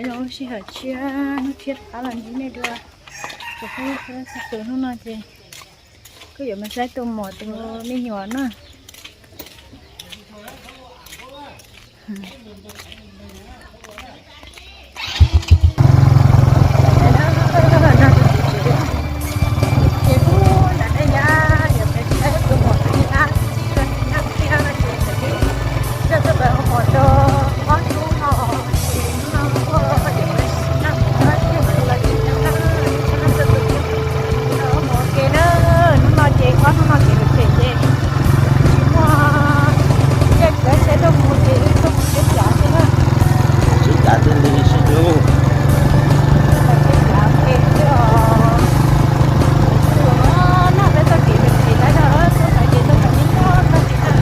Zoo sij hawm tshiab hnub tshiab rov qab los ntsib nej dua. Tsoom phooj ywg txhua tus, hnub no ces kuj yuav mus saib tus muam tus me nyuam na. Hnub no ces ob hnub no ces phem phem ces tsis muaj caij tsheb tuaj mus ces wb tuaj mus tsheb cav xwb na. Tsheb cav thiaj li sib hlub. Tsheb cav phem xwb os. Ua no peb txoj kev phem phem tab zog, txoj kev txoj kev nyob nyob tag li na.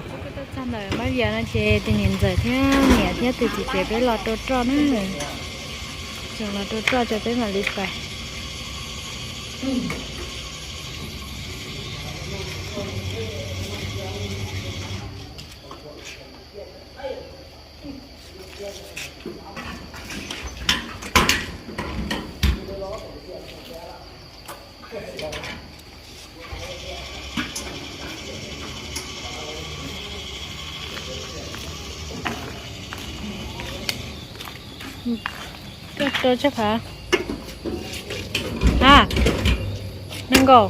Txog ntawm Mab Vias no ces tus niam ntxawm thiab niam thiab tus txiv tsev peb los rau roj na. Tseem los rau roj ces peb mam li pais. Rau tsaj phav. A, nees nkaum.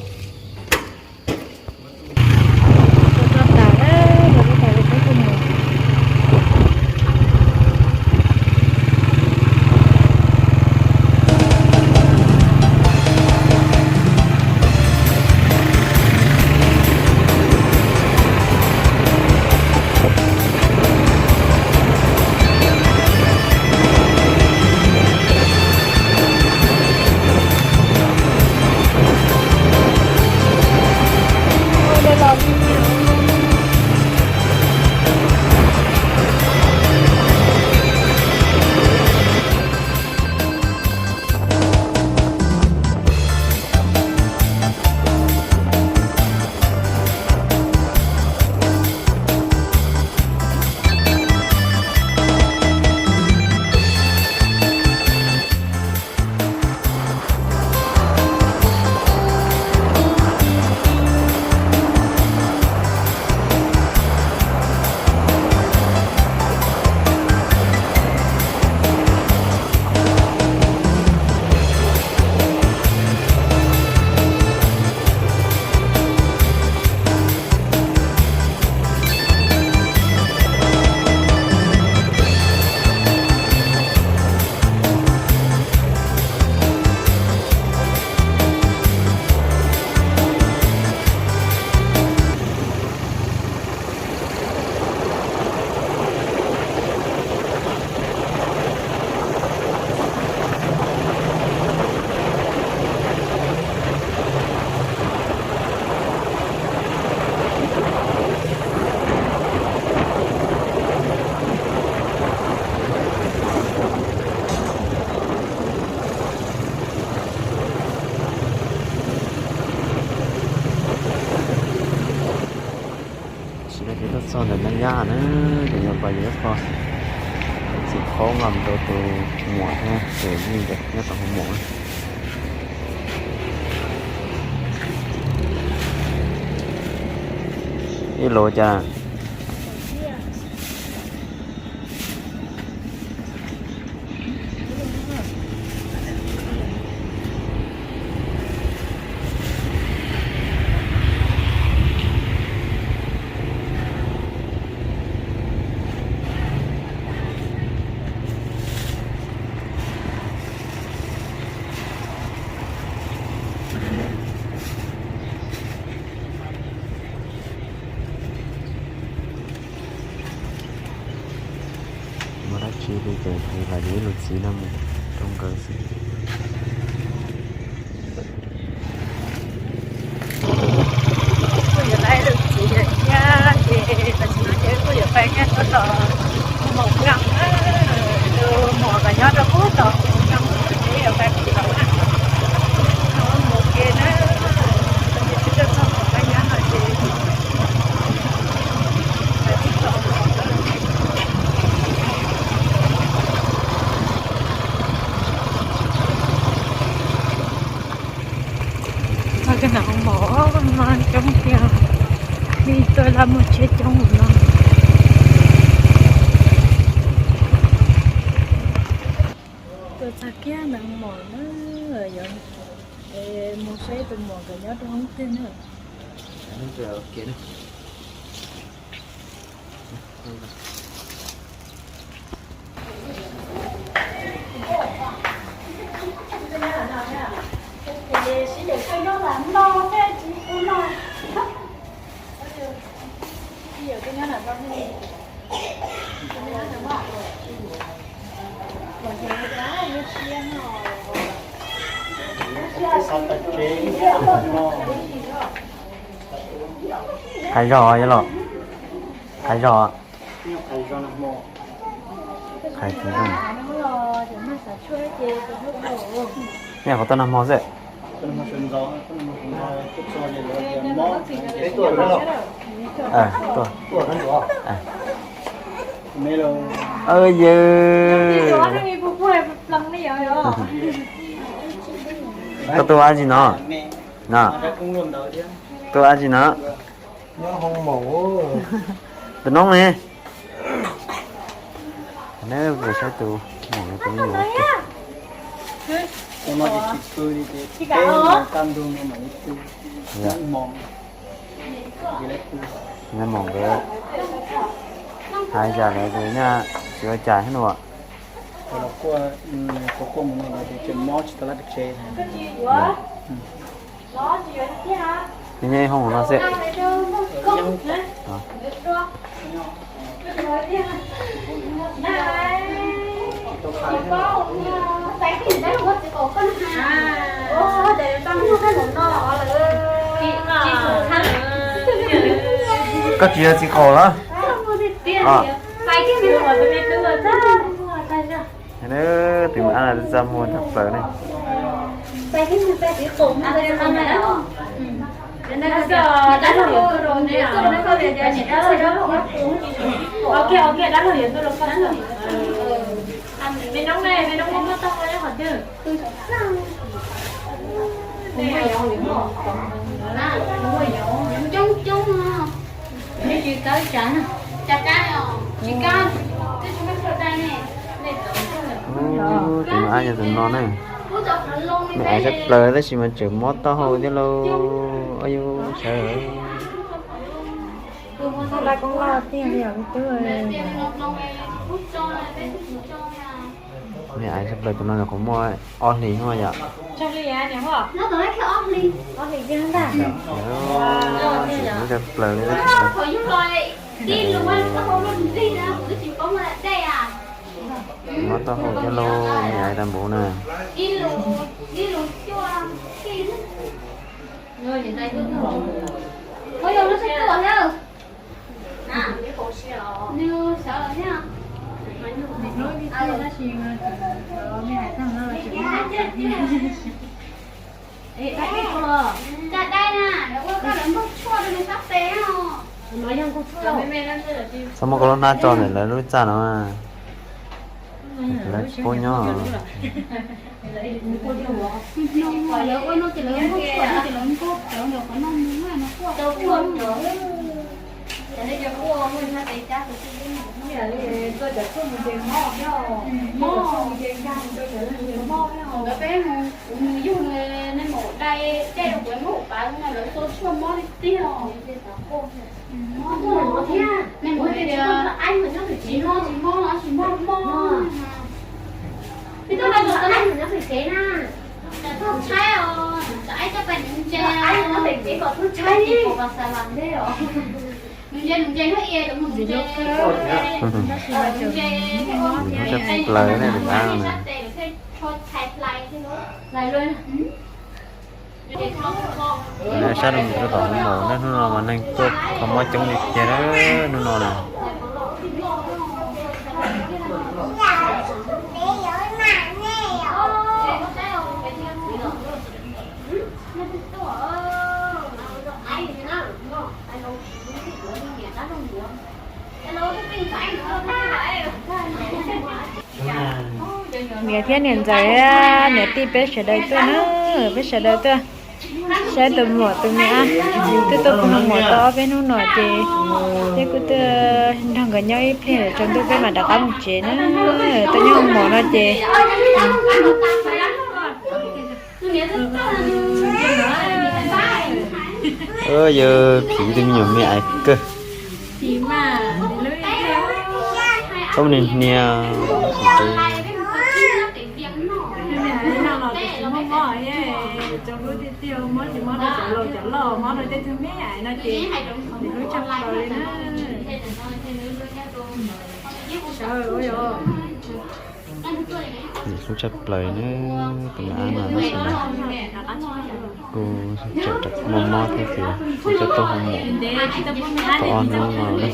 Na, tus nyuam pas yuav ib qho txiv qhaub nqa mus rau tus muam thiab tus me nyuam nyob tom hauv mom. Ib los cas? Muaj dab tsi li ces kuv lam yuav ib lus txiv no mus rau nkawd xwb. Kuj yuav tau ib lus txiv lawm thiab ces tam sim no ces kuj yuav pais nyob rau tom Mos Nkees na, tus muam kom nyob rau pem tom Mos Nkees ces yuav pais pem tod na. Mus ke na, ces twb tuaj txog tom Paj Nyab no ces Txog kiag ntawm hauv mom no coob tiag, li tuaj laj muaj tsheb coob no. Tuaj txog kiag ntawm hauv mom na, yuav mus saib tus muam nkawd nyob rau hoob twg na. Qhais zog yog los? Qhais zog. Qhais tsis zoo. Nej qhov toj nag hmo xwb. Yawg, koj tuaj ua dab tsi no? No, tuaj ua dab tsi no? Tus noob ne. Neb mus saib tus muam, tus me nyuam. Neb mus nkawd hais zam lawv tus nyab tsis ua cas thiab no. Nyob ib hoob no xwb. Koj tsis yog txiv qaub los? Tus me ab txaj muag tag plaws ne. Tus me ab yog tus no ne. Me aiv tshaj plaws tab sis mas tseem mob taub hau thiab lauj. Yus sawv. Me aiv tshaj plaws tus no nyuam qhuav muaj ob hlis no yom. Tshaj plaws li. Mob taub hau thiab lauj, me aiv tag npaum na. Cov dai na, lawv ua koj lawv npog tshuaj rau nws sab tes os. Txhob muab koj lub hnab tso ntawm lawv lub txaj no. Lawv tsis paub nyob. Kuv mus yug nej maum dai dej rau kuv muab ua pav no lawv txua tshuaj mob li tiag. Nej maum tias tsis mob tsis mob los tsis mob mob. Peb tuaj tau tau aib nyob pem kev na. Txhob tshaib os, cov aib coj pais nuv ntses os. Nuv ntses nuv ntses hnub i lawv mus nuv ntses. Nuv ntses plaws ne, sab tes lawv thiaj tsho txhais hlais thiab. Sab rau tom maum na, hnub no mas neeg tuaj kho mob coob li tiag na, hnub no na. Niam thiab niam ntxawm, niam tij peb sawv daws tuaj na, peb sawv daws tuaj saib tus muam tus me ab, twb tuaj pw nug muam tau ob peb hnub no ces peb kuj tuaj nrog nkawd nyob ib pliag tsaus ntuj peb mam rov qab mus tsev na. Tuaj nyob hauv mom no ces yawg phim tus me nyuam me aiv kawg. Txhob niag hnia. Tsis mob mob, tsis mob rau cov laus cov loj, mob rau tej tug me aiv no ces nws hlub tshaj plaws li na. Nws hlub tshaj plaws na, tus me ab no tab sis mas kuj tseem mob mob thiab ces kuj coj tuaj hauv mom tau ob hnub no na.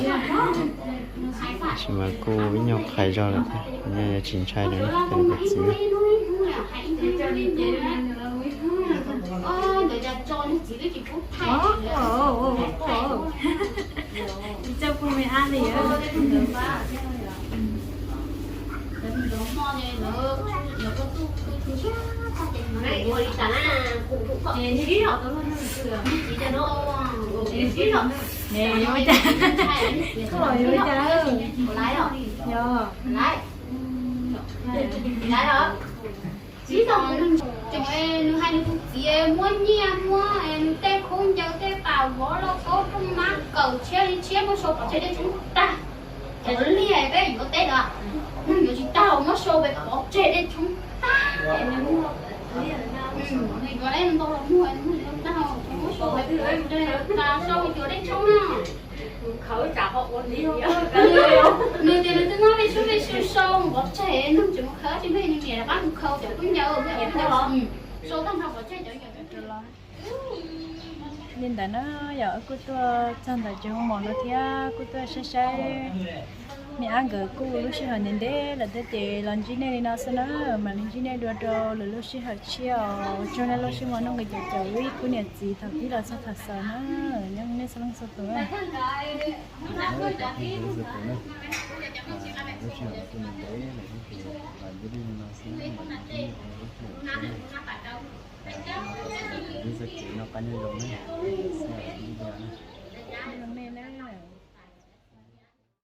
Tab sis mas kuj ib nyuag qhais zog lawm thiab, yog tsis ntshai lawm na, cov txiv. Yuav ua cas? Koj los yuav ua cas? Yog. Tsis tau, nws hais nws tus txiv muab nyiaj muab nws tej khaub ncaws tej pas vov lauj kaub rooj mab kaus tshiab li tshiab muab sau pov tseg dej tshoob tag. Cov liag peb yuav teb lawm, neeg yuav tsis tag muab sau pov tseg dej tshoob tag. Nws yuav ntau los muag, muab sau pov tseg tag, sau cuag dej tshoob na. Nws tias nws twb muab dej tshoob dej sib sau mus pov tseg, neeg tseem mus khaws tsis muaj, nws niam rov qab mus khaws cov khaub ncaws, sau tag nrho pov tseg cov. Li ntawd na, yog wb kuj tuaj txog ntawm cov hoo mom no thiab kuj tuaj saib saib me ab nkawd kuj lub sij hawm ntev ntev lawm thiab ces los ntsib nej li no xwb na, mam li ntsib nej dua rau lwm lub sij hawm tshiab os. Tsaug nej lub sij hawm mloog nqis caum caum wb ib khub niam txiv thaum pib los txog thaum xaus na, nyob nej txhua leej txhua tus na. Lub sij hawm kuj ntev ntev lawm thiab ces los ntsib nej li no xwb na, mam li ntsib nej dua lub sij hawm tshiab na. Txhua tus nyob txhua kev noj qab nyob zoo na. Xwb nej na.